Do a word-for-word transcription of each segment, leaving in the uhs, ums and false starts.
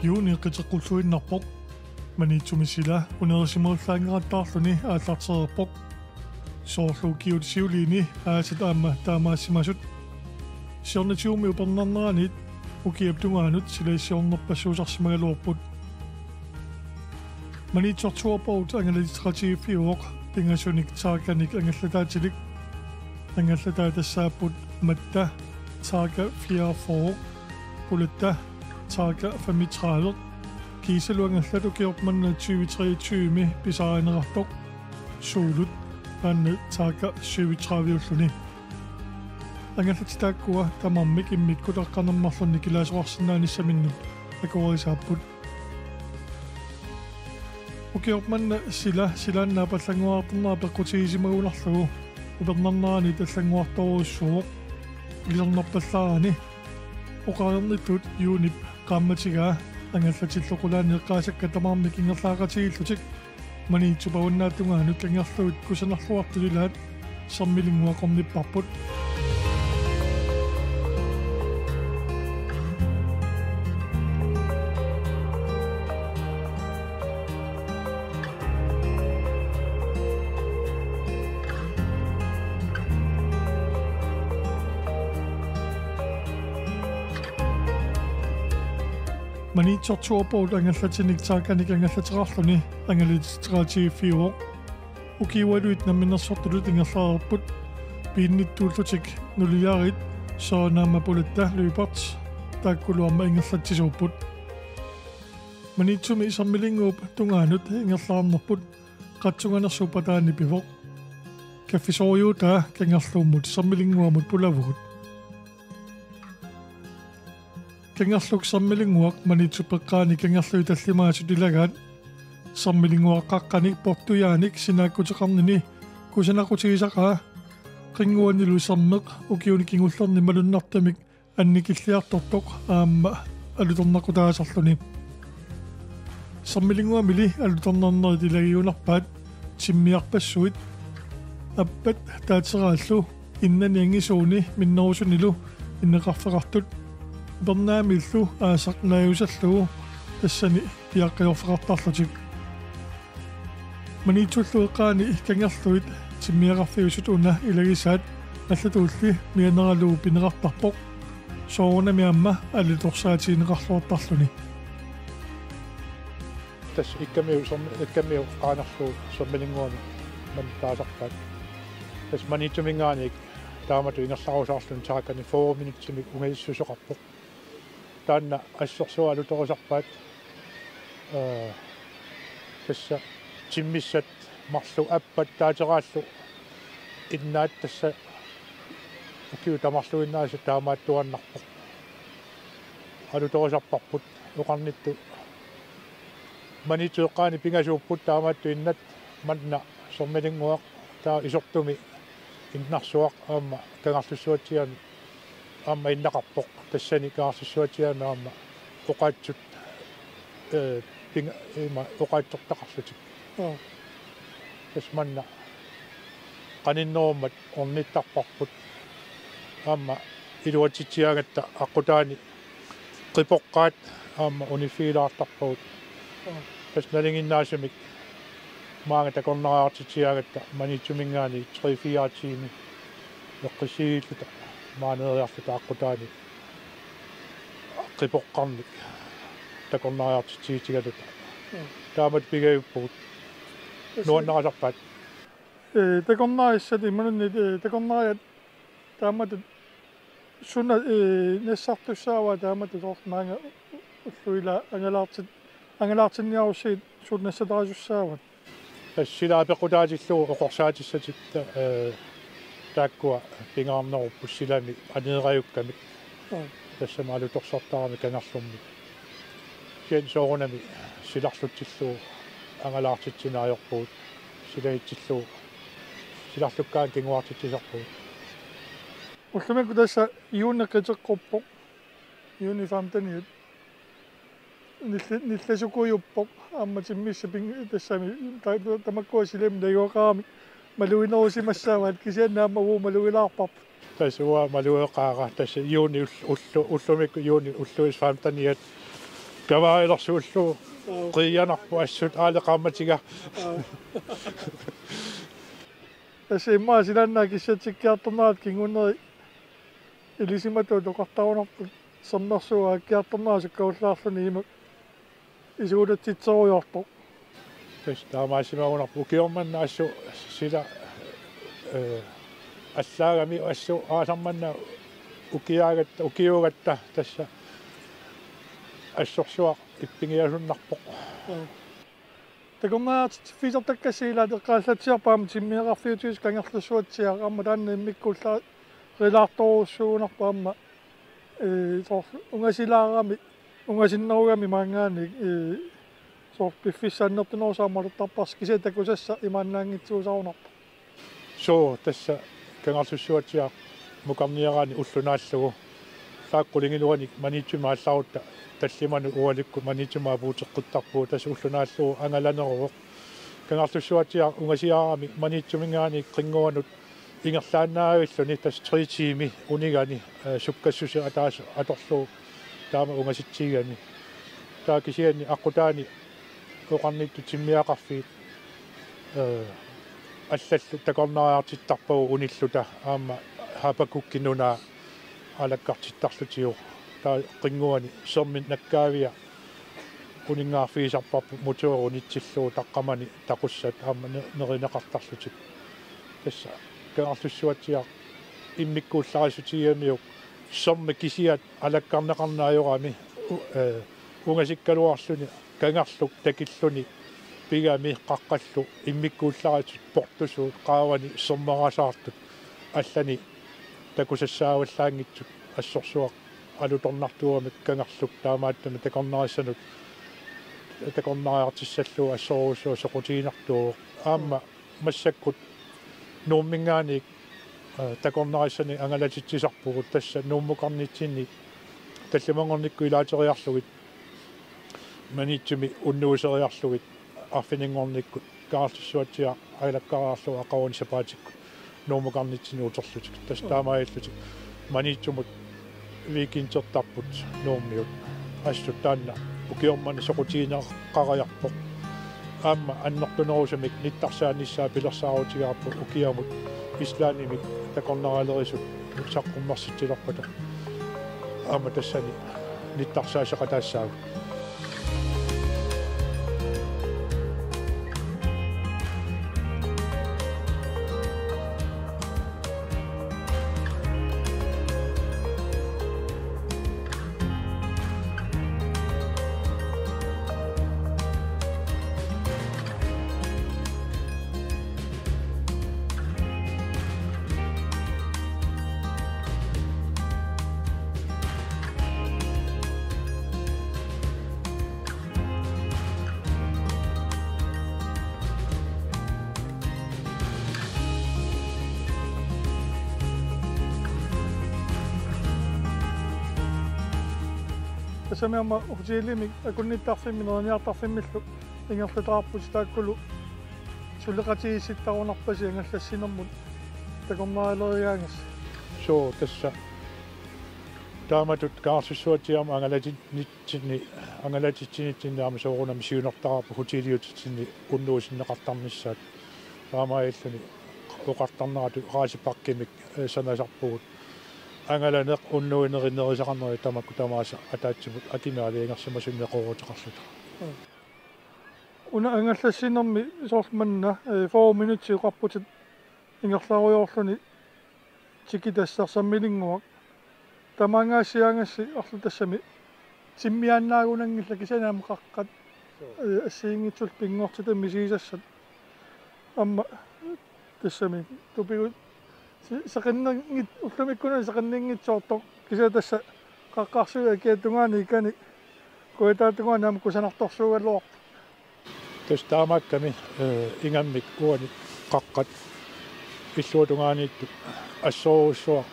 Juuni qiteqqulluinnarpoq. Maniitsumi sila unerisimarullaanngerattaarluni aallartereerpoq. Soorlu ukiut siuliini aasat aamma taamaassimasut. Siornatigummi upernarneranit ukiap tungaanut silaissiornerpassuusarsimagaluarput. Maniitsoq Thorborg angalatitsiqatigiiffiuvoq pingasunik Targanik angallataatilik. Angallatai tassaapput Matta, Targa fireogfyrre, Pulatta, Targa femogtredive. Kiisalu angallat ukioq manna tyve treogtyve-mi pisarinerartoq Suulut, maanna Targa syvogtredive-ulluni. Angallatit taakkua tamarmik immikkut aqqaneq-marlunnik ilaasoqarsinnaanissaminnut akuerisaapput. Ukioq manna sila silaannaap allannguarartornera peqqutigisimagunarlugu upernarneranit allannguartorujussuuvoq. Ilornarpallaarani oqareernittut juunip qaammatigaa angallatillu qulaani eqqaasakka tamarmik ingerlaaqatigiillutik Maniitsup avannaata tungaanut kangerluit kusanarluartut ilaat sermilinnguaq ornipparput. Maniitsoq Thorborg angallatinik Targanik angallateqarluni angalatitsiqatigiiffiuvoq. Ukiualuit namminersortutut ingerlareerput, piinnittuullutik nuliarit Søren aamma Pulatta Lyberth taakkulu aamma ingerlatsisuupput. Maniitsumi sermilinnguup tungaanut ingerlaarnerput qatsunganersuup pataani pivoq. Kaffisorujuutaa kangerluummut sermilinnguamut pulavugut. Kangerluk sermilinnguaq Maniitsup eqqaani kangerlui tallimaasut ilagaat. Sermilinnguaq qaqqanik portujaanik sinaakkuteqarnini kusanaqutigisaqaa. Qinnguanilu sermeq ukiuni kingullerni malunnartumik annikilliartortoq aamma alutornaqutaasarluni. Sermilinnguamili alutornarnerit ilagigunarpaat timmiarpassuit, appat taateraallu innani angisuuni minnerusunilu inneqarfeqartut, upernaamillu aasaq naajusallugu tassani piaqqiorfeqartarlutik. Maniitsullu eqqaani kangerluit timmiaqarfiusut una ilagisaat allatuulli mianeralugu pineqartarpoq, soorunami aamma alutorsaatigineqarluartarluni. Tassa ikkamiu sermi-, ikkamiu qaanerlugu sermilinnguamik manna taasarpaat. Tassa Maniitsuminngaanniit taamatut ingerlarusaarluni Targani fyrre minutsimik ungasissuseqarpoq. Taanna assersuut alutorisarpaat. Ee, tassa timmissat marluk appat taateraallu innaat tassa ukiut tamarluinnaasa taamaattuaannarpoq. Alutorisarparput oqarnittut Maniitsup eqqaani pingasuupput taamaattut innat manna sermilinnguaq taava isortumi innarsuaq aamma Kangerlussuatsiaami aamma innaqarpoq, tassani Kangerlussuatsiaami aamma oqaatsut, ee, pinga-, ima oqaatsortaqarlutik. Aa. Tassa manna qaninnerummat ornittarparput aamma iluatsitsigaangatta aqqutaani qipoqqaat aamma uniffigilaartarpagut. Aa. Tassa nalinginnaasumik maanga takornariartitsigaangatta Maniitsuminngaanniit tre-fire tiimi eqqissiilluta maaneeriarluta aqqutaani qipoqqarnik takornariartitsigitigaluta. Mm. Taamatut pigajuppugut. Tassa nuannarisarpaat. Ee, takornarissat imaluunniit, ee, takornariat taamatut suna, ee, nassartussaavaat taamatut soorlu maanga ullut ilaat angalaartit-, angalaartinniarussigit suna nassatarisussaavaat? Tassa sila apeqqutaatillugu oqorsaatissatit, ee, taakkua pingaarnerupput silami aneerajukkamik. Aa. Tassami alutorsortarami kangerlummi. Kisianni soorunami silarlutsillugu angalaartitsineq ajorpugut, silagitsillugu silarlukkaangat kinguartitsisarpugut. Ullumikkut tassa juuni qiteqquppoq, juuni femteniat. Nilli-, nillasukujuppoq aamma timmissat ping-, tassami ta-, ta-, tamakkua silamik najugaqaramik maluginerusimassaavaat, kisianni aamma uagut malugilaarparput. Tassa uanga malugeqaara, tassa juuni ull-, ullu-, ullumikkut juuni ulluisa femteniat Kavaalersuullu qiianarpu assut aaleqaammatiga. Tassa immaqa silaannaat kissatsikkiartornerat kingunerit ilisimatut oqartarunarput sermersuut aakkiartornerat sukkarullaarluni ima isuulatsitserujoortoq. Tassa taamaasimagunarpoq ukiormanna assut sila, eh, allaagami assut aasarmanna ukiaagatta, ukiuugatta tassa assorsuaq ippigiasunnarpoq. Takornariartitsiffisartakkassi ilaat eqqaallatsiarput aamma timmiaqarfiutigisoq Kangerlussuatsiaaq aamma taanna immikkuullarilaartorujussuugunarpoq aamma, eh, soorlu ungasilaarami, ungasinnerugami maanngaanniit, eh, soorlu piffissaq annertunerusumik aamma atortarparsi kisianni takusassaq imaannaanngitsuusarunarpoq. Suu, tassa Kangerlussuatsiaaq mukarniaraanni ulloq naallugu. Taakku qulingiluanik Maniitsumi aallarutta tallimanut ualikkut Maniitsumi apuuteqqittarpugut, tassa ulloq naallugu angalaneruvoq. Kangerlussuatsiaaq ungasiarami Maniitsuminngaanniit Qinnguanut ingerlaannavilluni tassa tre tiimi unigani, eh, sukkassuseq ataaseq atorlugu taama ungasitsigami. Taava kisianni aqqutaani oqarnittut timmiaqarfiit, eh, allallu takornariartittarpagut unilluta aamma Habakkukip nunaa alakkartittarlutigu. Taava Qinnguani sermit nakkaavia uninngaarfigisarparput motoori unitsillugu taqqamani taqussat aamma ne-, nerineqartarlutik. Tassa Kangerlussuatsiaaq immikkuullarissutigigamiuk sermit kisiat alakkarneqarneq ajorami u-, eh, ungasikkaluarluni kangerluk takilluni pigami qaqqallu immikkuullarisut portusuut qaavani sermerasaartut allani takusassaavallaanngitsut assorsuaq alutornartuugamik kangerluk taamaattumik takornarissanut takornariartissallugu assorujussuaq soqutiginartuuvoq. Aamma massakkut Nuumminngaanniit, eh, takornarissanik angalatitsisarpugut tassa Nuummukarnitsinni tallimanngornikkut ilaateriarlugit Maniitsumi unnuiseriarlugit arfininngornikkut Kangerlussuatsiaaq alakkariarlugu aqaguani sapaatikkut Nuummukarnitsinni uterlutik. Tassa taamaalillutik Maniitsumut weekendertarput Nuummiut. Assut taanna ukiormanna soqutigineqariarpoq. Aamma annertunerusumik nittarsaanissaa pilersaarutigaarput ukiamut Islandimi takornarialerisut saqqummersitsilerpata. Aamma tassani nittarsaaseqataassaagut. Tassami aamma hotelimik akunnittarfimmi neriniartarfimmillu ingerlataarpusi taakkulu suleqatigiissittarunarpasi angallassinermut takornarialeriaagassi. Suu, tassa taamatut Kangerlussuatsiaamut angalatinitsinni, angalatitsinitsinni aamma soorunami siunertaraarput hoteliutitsinni unnuisinneqartarnissaat. Taamaalilluni oqartarneratut Raceparkimik, eh, sanasarpugut. Angalaneq unnuinerit nerisaqarnerit tamakku tamaasa ataatsimut akimik aalajangersimasunneqarluta. Una angallassinermi soorlu manna, eh, fyrre minutsit oqarputit ingerlarujoorluni tikitassarsammilinnguaq. Tamaangaatsiaagassi arlu tassami timmiaannaagunanngillat kisianni aamma qaqqat, eh, assigiinngitsullu pinngortitami misigisassat. Aamma tassami tupigu si-, seqinnerngit-, ullumikkunani seqinninngitsoortoq kisianni tassa qaqqarsuit akiata tungaani ikani kujataa tungaani aamma kusanartorsuugaluarput. Tassa taamaakkami, eh, ingammik uani qaqqat illuatungaaniittut assorujussuaq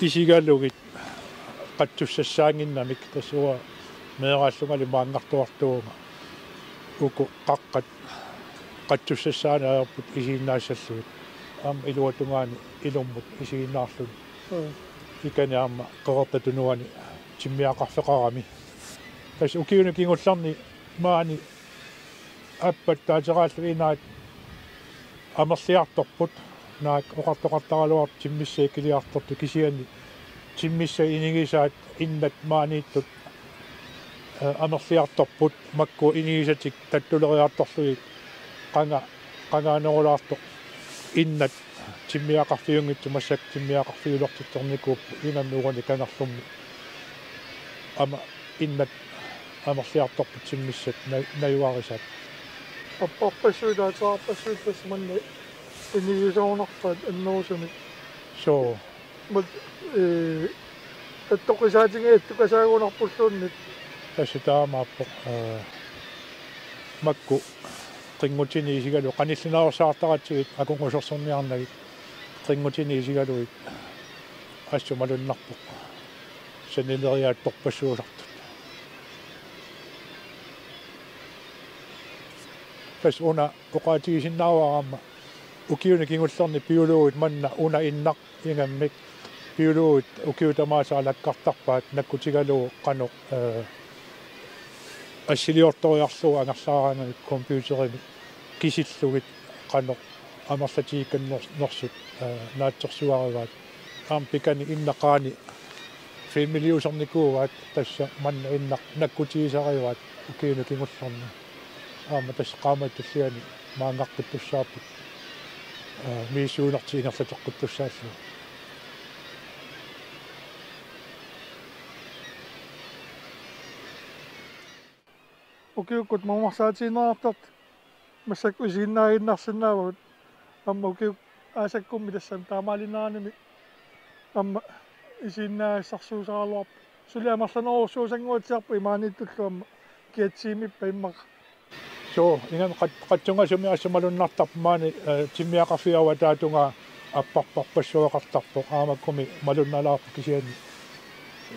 isigalugit qatsussassaannginnamik tassa uanga meeraallungali maanngartuartuuvunga uku qaqqat qatsussassaanni ajorput isiginnaassallugit. Aamma iluatungaani ilummut isiginnaarluni. Mm. Ikani aamma qeqertata tungaani timmiaqarfeqarami. Tassa ukiuni kingullerni maani appat taateraallu inaat amerliartorput, naak oqartoqartaraluartoq timmissaa ikiliartortut, kisianni timmissaa inigisaat innat maaniittut, eh, amerliartorput, makku inigisatik tattuleriartorlugit qanga-, qangaanerulaartoq innat timmiaqarfiunngitsut, massakkut timmiaqarfiulertittornikuupput ingammik uani kangerlummi. Aamma innat amerliartorput timmissat na-, najugarisaat. Apparpassuit, taaterarpassuit tassa manna inigisoornarpaat annerusumik. Suu. Mut, eh, attoqqisaatigigaat attukasaagunarpulluunniit. Tassa taamaappoq, eh, makku qinngutinik isigalugit, qanillinersaartaratsigit akungusersorniarnagit, qinngutinik isigalugit assut malunnarpoq sanileriaattorpassuusartut. Tassa una oqaatigisinnaavara aamma ukiuni kingullerni biologit manna una innaq ingammik, biologit ukiut tamaasa alakkartarpaat nakkutigalugu qanoq, eh, assiliortoriarlugu angerlaaraangamik computerimi kisillugit qanoq amerlatigiikkannersut, eh, naatsorsuarivaat. Aamma pikani innaq qaani filmiliusernikuuaat, tassa manna innaq nakkutigisarivaat ukiuni kingullerni. Aamma tassa qaammatit tulliani maanngaqqittussaapput, eh, misissuinertik ingerlateqqittussaallugit. Ukiukkut mamarsaatigineqartartut massakkut isiginnaaginnarsinnaavagut. Aamma ukiup aasakkummi tassami taamaalineranimi aamma isiginnaagassarsuusaraluarpoq. Suli amerlanerujussuusannguatsiarpoq imaaniittullu aamma kiatsiimippat immaqa. Suu, ingammik qat-, qatsungasumik assut malunnartarpoq maani, eh, timmiaqarfiup avataatungaa apparparpassuaqartarpoq, aamma makkumi malunnalaarpoq, kisianni,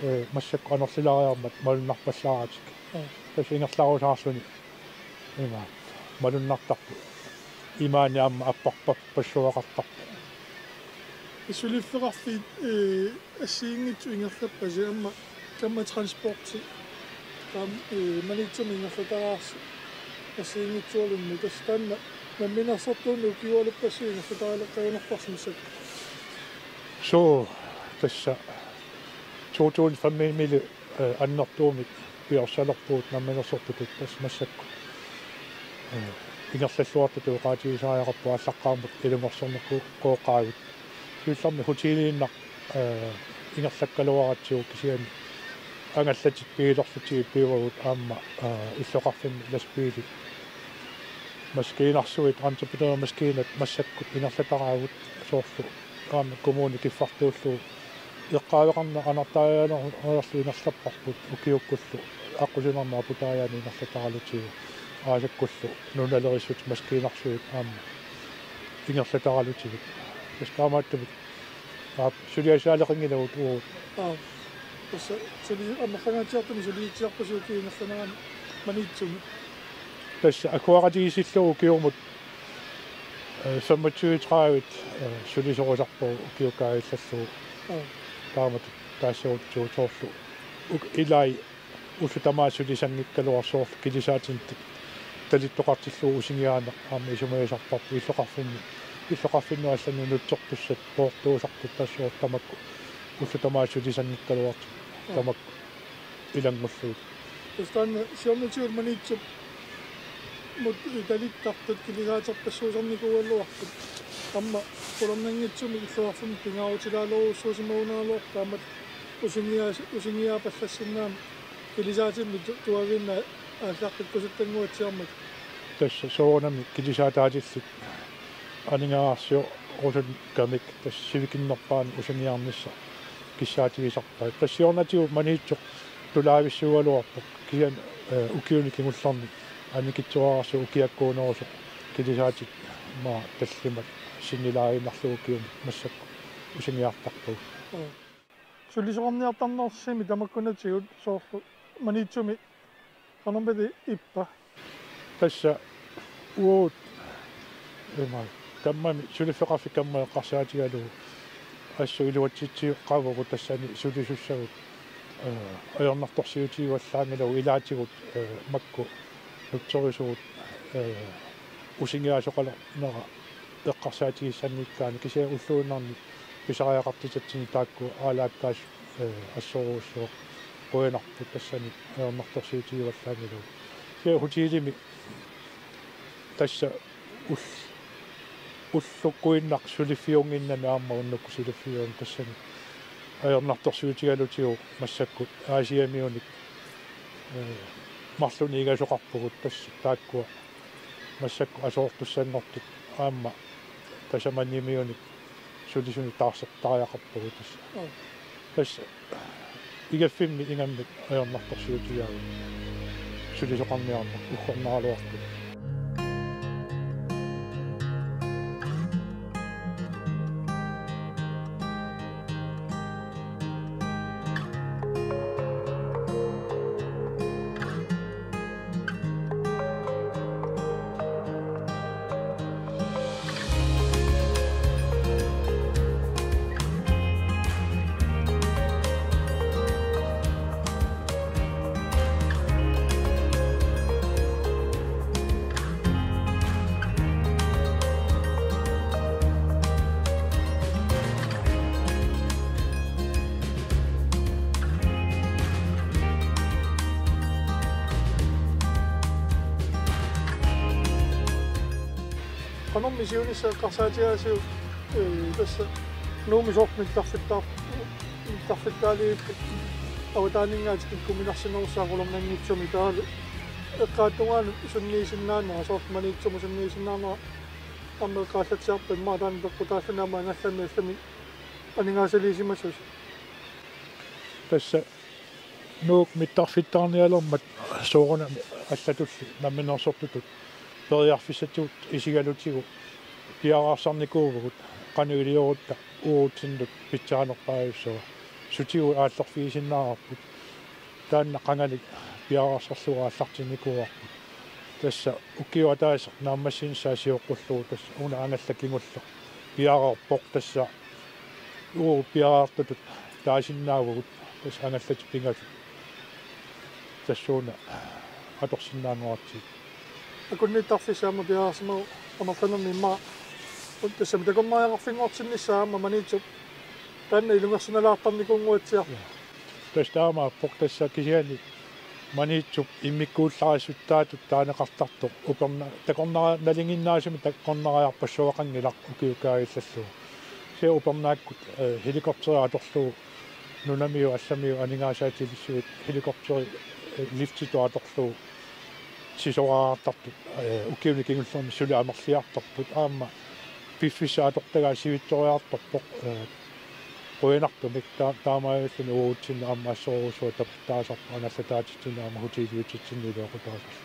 eh, massakkut anorlilaariarmat malunnarpallaaratik. Mm. Tassa ingerlarusaarluni ima malunnartarpoq. Imaani aamma apparparpassuaqartarpoq. Suliffeqarfiit, eh, assigiinngitsut ingerlappasi aamma kammatransporti. Taam, eh, Maniitsumi ingerlataraarsi assigiinngitsualuunniit. Tassa taanna namminersortuunut ukiualuppassuit ingerlatarileqqagunarparsi massakkut. Suu, tassa to tusind femimilu, eh, annertuumik piorsaalerpugut namminersortutut, tassa massakkut, eh, ingerlalluartutut oqaatigisariaqarpugut aallaqqaammut ilungersorneqarpoq qooqaagut. Siullermik hoteliinnaq, eh, ingerlakkaluaratsigu, kisianni angallatit biilerlutigit pivagut aamma, eh, illoqarfinni lastbiilit, maskiinarsuit, entreprenørmaskiinat massakkut ingerlataraagut, soorlu aamma kommuni kiffartuullugu eqqaaveqarneq anartariaanerlu ingerlapparput, ukiukkullu aqqusinermi aputaajaani ingerlataralutigu, aasakkullu nunalerissut maskiinarsuit aamma ingerlataralutigu. Tassa taamaattumik, aap, suliassaaleqanngilagut uagut. Aap. Tassa suli amerlangaatsiartumik suliitsiarpasiuk ukiup ingerlanerani Maniitsumi. Tassa agguaqatigiissillugu ukiumut, eh, femogtyve tredive, eh, sulisorisarpagut ukiup kaajallallugu. Aap. Taamatut taassagutsigit soorlu uk-, ilai ullut tamaasa sulisanngikkaluartoq, soorlu kilisaatinik talittoqartillugu usingiaaneq aamma isumagisarparput, illoqarfinni, illoqarfinnut allanut nutsertussat poortuusartut, tassa soorlu tamakku ullut tamaasa sulisanngikkaluartut, aap, tamakku ilanngullugit. Tassa taanna siornatigut Maniitsumut talittartut kilisaaterpassuusarnikuugaluartut aamma qularnanngitsumik illoqarfimmut pingaarutilaalerujussuusimagunaraluartut, aamma usingiaa-, usingiaapallassinnaammat kilisaatimmik tu-, tuaviinnaq aallaqqikkusuttannguatsiarmata. Tassa soorunami kilisaataatillit aningaasarsiorusuttumik tassa sivikinnerpaamik usingiarnissaq kissaatigisarpaat. Tassa siornatigut Maniitsoq tulaavissuugaluarpoq, kisianni, eh, ukiuni kingullerni annikitsuararsuup ukiakkuunerusoq kilisaatit aamma tallimat sinnilaaginnarlugu ukiumut massakkut usingiartarpagut. Sulisoqarniartarnersumik tamakkunatigut soorlu Maniitsumi qanormita ippa? Tassa uagut ima kammami, suliffeqarfik kammami eqqarsaatigalugu assut iluatsitsiuagut tassani sulisussagut. Eh, ajornartorsiutigivallaanngilagut ilaatigut, eh, makku nutserisugut, eh, usingiaasoqalernera eqqarsaatigissanngikkaanik kisianni ulluinnarni pisariaqartitatsinni taakku aalaakkaasut, eh, assorujussuaq qujanarput tassani ajornartorsiutigivallaanngilagut. Kisianni hotelimi tassa ul-, ullukkuinnaq suliffiunnginnami aamma unnukkut suliffiuvoq tassani ajornartorsiutigalutigu massakkut Aasiamiunik, eh, marlunnik igasoqarpugut tassa taakkua massakkut asoortussanngortut aamma tasamaniimiunik sulisunik taarsertariaqarpugut tassa. Mm. Tassa igaffimmi ingammik ajornartorsiutigaavut sulisoqarniarneq uggornaraluartut. Qanormi siunissaq eqqarsaatigaasiuk, eh, tassa Nuummi soorlu mittarfittaa-, mittarfittaaliipput avataaninngaanniit tikikkuminarsinerussaat qularnanngitsumik taavalu eqqaatungaanut sunniisinnaanera, soorlu Maniitsumut sunniisinnaanera aamma eqqaallatsiarpat immaqa taanna peqqutaalluni aamma angallanneq allamik aningaasaliisimasusi. Tassa Nuuk mittarfittaarnialermat soorunami allatulli namminersortutut periarfissatut isigalutigu piareersarnikuuvugut qanoq iliorutta uagutsinnut pitsaanerpaajussuaq. Sutigut aallerfigisinnaavarput. Taanna qangali piareersarlugu aallartinnikuuarput. Tassa ukiup ataaseq naammassinissaa sioqqullugu tassa una angallaq kingulleq piareerpoq tassa uagut piareertutut taasinnaavugut tassa angallatit pingasut tassuuna atorsinnaanngoratsigit. Akunnittarfissaq aamma piareersimavoq amerlanerni immaqa. Tassami takornariaqarfinngortinnissaa aamma Maniitsup taanna ilungersunalaartarnikuunnguatsiarpoq. Tassa taamaappoq tassa kisianni Maniitsup immikkuullarissuttaatut taaneqartartoq uperna-, takornara-, nalinginnaasumik takornariarpassuaqanngilaq ukiup kaagillallugu. Kisianni upernaakkut, eh, helikopteri atorlugu nunamiut allamiut aningaasaatilissuit helikopteri, eh, liftitut atorlugu sisoraartartut, eh, ukiuni kingullerni suli amerliartorput aamma piffissaq atortagaa sivitsoriartorpoq, eh, qujanartumik ta-, taamaalilluni uagutsinnut aamma assorujussuaq tapertaasarpoq angallataatitsinni aamma hoteliutitsinni iluaqutaasarlutik.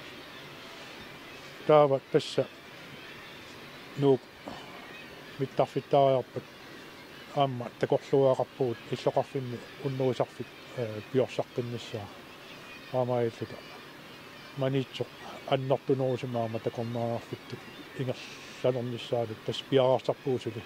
Taava tassa Nuuk mittarfittaariarpat aamma takorluugaqarpugut illoqarfimmi unnuisarfik, eh, piorsaqqinnissaa. Taamaalilluta Maniitsoq annertunerusumik aamma takornariarfittut ingerlalernissaanut tassa piareersarpugut suli.